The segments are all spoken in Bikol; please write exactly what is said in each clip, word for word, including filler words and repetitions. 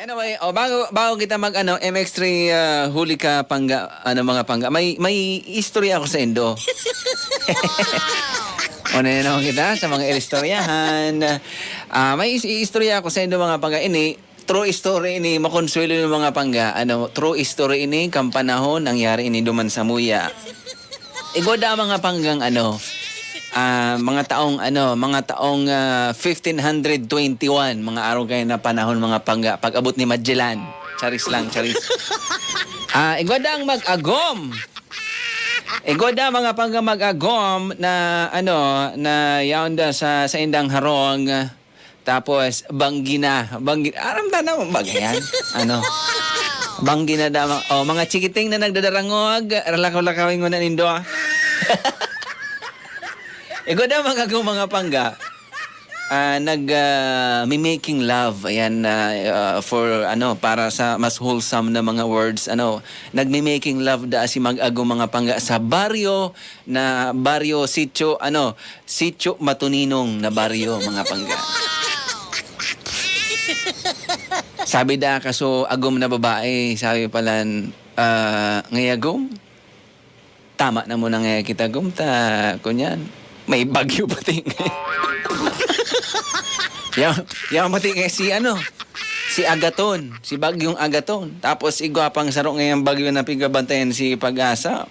Anyway, oh, bago, bago kita mag, ano, M X three, ah, huli ka, pangga, ano, mga pangga, may, may istorya ako sa indo. Una na naman kita sa mga istoryahan. Ah, may is-, istorya ako sa indo, mga pangga. Ini, true story ini, makonsuelo yung mga pangga. Ano, true story ini, kan panahon, nangyari ini duman sa Muya. Igwa da mga panggang ano, ah, mga taong ano, mga taong, ah, fifteen hundred twenty-one, mga araw kayo na panahon, mga pangga, pag-abot ni Magellan. Charis lang, charis. Ah, igwa da ang mag-agom. Igwa da mga panggang mag-agom na ano, na yaon da sa, sa indang harong. Tapos, banggi na. Banggi, aram ta na, bagayan. Ano? Banggi na da, ma-, oh, mga chikiting na nagdadarangog, ralakaw-lakawin mo na nindo, ah. Igwa da, mga gu-, mga pangga. Ah, nag, ah, mi-making love. Ayan, ah, ah, for, ano, para sa mas wholesome na mga words, ano, nagmi-making love da si mag-ago mga pangga sa baryo na baryo, sitio, ano, sitio Matuninong na baryo, mga pangga. Sabi da, kaso agom na babae, sabi palan, ah, "Ngayagom, tama na muna ngaya kita, gom, ta, kunyan, may bagyo pati." Yaw, yaw pati ngaya si, ano, si Agaton, si Bagyong Agaton. Tapos igwa pang saro ngayang bagyo na pigabantayan si Pag-asa.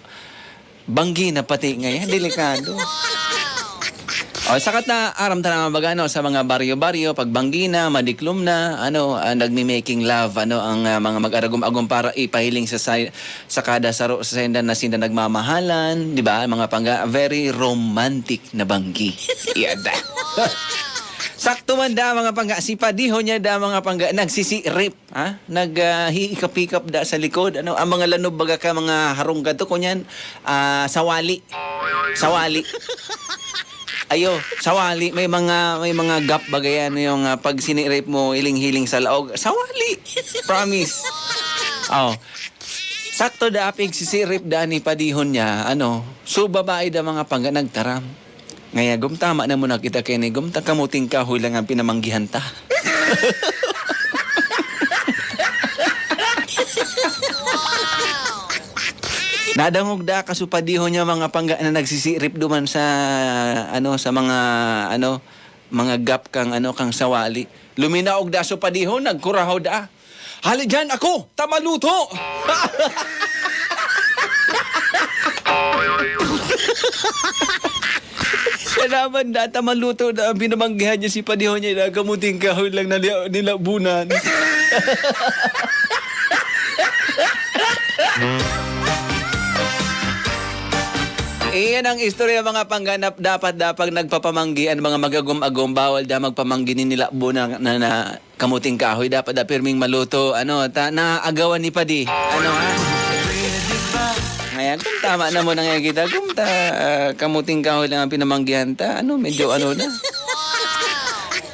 Banggi na pati ngayan, delikado. O, sakat na aram ta na mga baga, ano, sa mga baryo-baryo, pag banggi na, madiklom na, ano, ah, nagmi-making love, ano, ang, ah, mga mag-aragom-agom para ipahiling sa say-, sa kada saro sa sinda na sinda nagmamahalan, di ba? Mga pangga, very romantic na banggi. Yada. Sakto man da, mga pangga, si Padiho niya da, mga pangga, nagsisirip. Ha? Nag, ah, hiikap-hikap da sa likod. Ano, ang mga lanob baga ka, mga harong ka to, kunyan, ah, sawali. Sawali. Ayo, sawali. May mga, may mga gap baga yan, yung, ah, pag sinirip mo, hiling-hiling sa laog. Sawali. Promise. Oh. Sakto da, pig sisirip da ni Padihon niya, ano, so babae da mga pangga nagtaram. Ngaya, gumtama na muna kita kini, gumta kamuting kahoy lang ang pinamanggihan ta. Nadangog da kasupadihon niya mga pangga na nagsisirip duman sa, ano, sa mga, ano, mga gap kang, ano, kang sawali. Luminaog da supadihon, nagkurahaw da. "Hali diyan, ako, ta maluto!" Siya naman, data maluto na ang pinamanggihan niya si Padihon niya na kamuting kahoy lang na nila-, nilabunan. Iyan ang istorya, mga pangganap. Dapat, dapat nagpapamanggi ang mga magagom-agom. Bawal da magpamanggi ni nilabunan na, na, kamuting kahoy, dapat da pirming maluto. Ano, ta-, naagawan ni Padi. Ano, ha? Ngayon, kung tama na mo na ngayon kita, kung ta-, ah, kamuting kahoy lang ang pinamanggihan ta, ano, medyo ano na.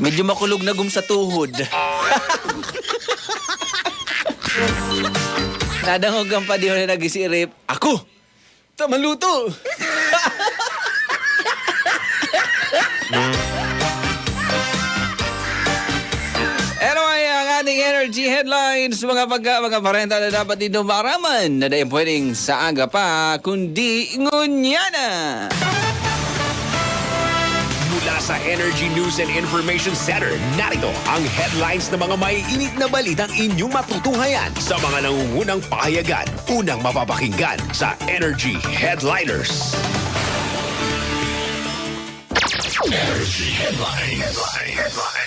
Medyo makulog na gum sa tuhod. Nadangog ang Padi na nagisirip. Ako! Ta maluto! Anyway, ang ating energy headlines, mga pagka, mga parenta na dapat nindo maaraman na dahil pwedeng sa aga pa, kundi ngunyan na. Mula sa Energy News and Information Center, narito ang headlines ng mga maiinit na balitang inyong matutunghayan sa mga nangungunang pahayagan. Unang mapapakinggan sa Energy Headliners. Energy Headlines. Energy Headlines.